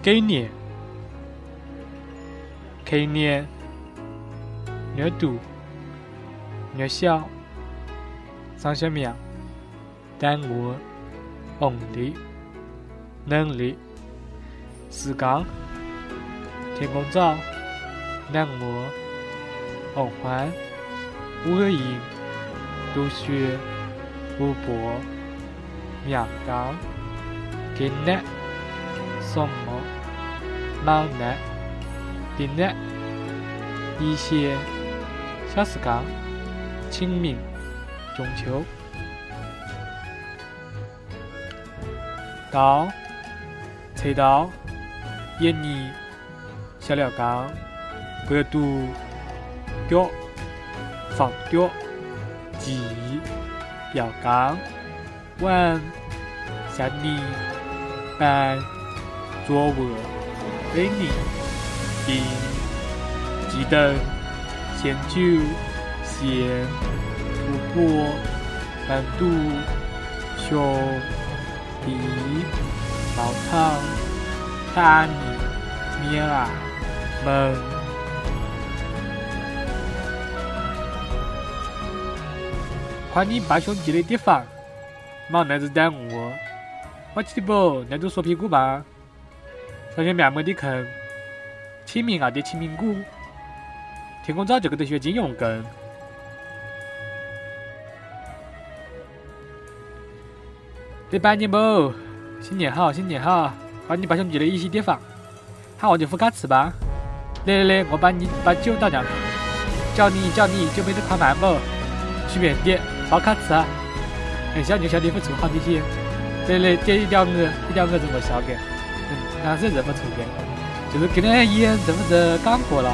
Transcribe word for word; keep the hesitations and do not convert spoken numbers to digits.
概念，概念，热度，热销，上下面，单词，能力，能力，时间，天光早，冷漠，黄昏，乌黑影，毒血，湖泊， 阳光，给力，什么，忙碌，定力，一些，小时光，清明，中秋。刀，菜刀，眼睛，小料缸，国度，脚，放脚，记，标杆。 碗，三里，板，桌布，杯里，冰，鸡蛋，鲜酒，鲜，土拨，板肚，熊，梨，毛糖，大米，面啊，门。欢迎白兄弟的地方。 忙乃是耽误我。我记得不，乃都说屁股吧。上学面门的坑，清明啊的清明谷，天公早就跟着学金融跟。这半年不，新年好，新年好，把你把兄弟的一些地方。 喊我就不客气吧。来来来，我把你把酒倒上去，叫你叫你，酒杯子快满不？随便点，不客气啊。哎，小牛小弟不错，好的些。来来，这一条鱼，一条鱼是我烧的，嗯，那是人不错的，就是跟那烟是不是刚过了？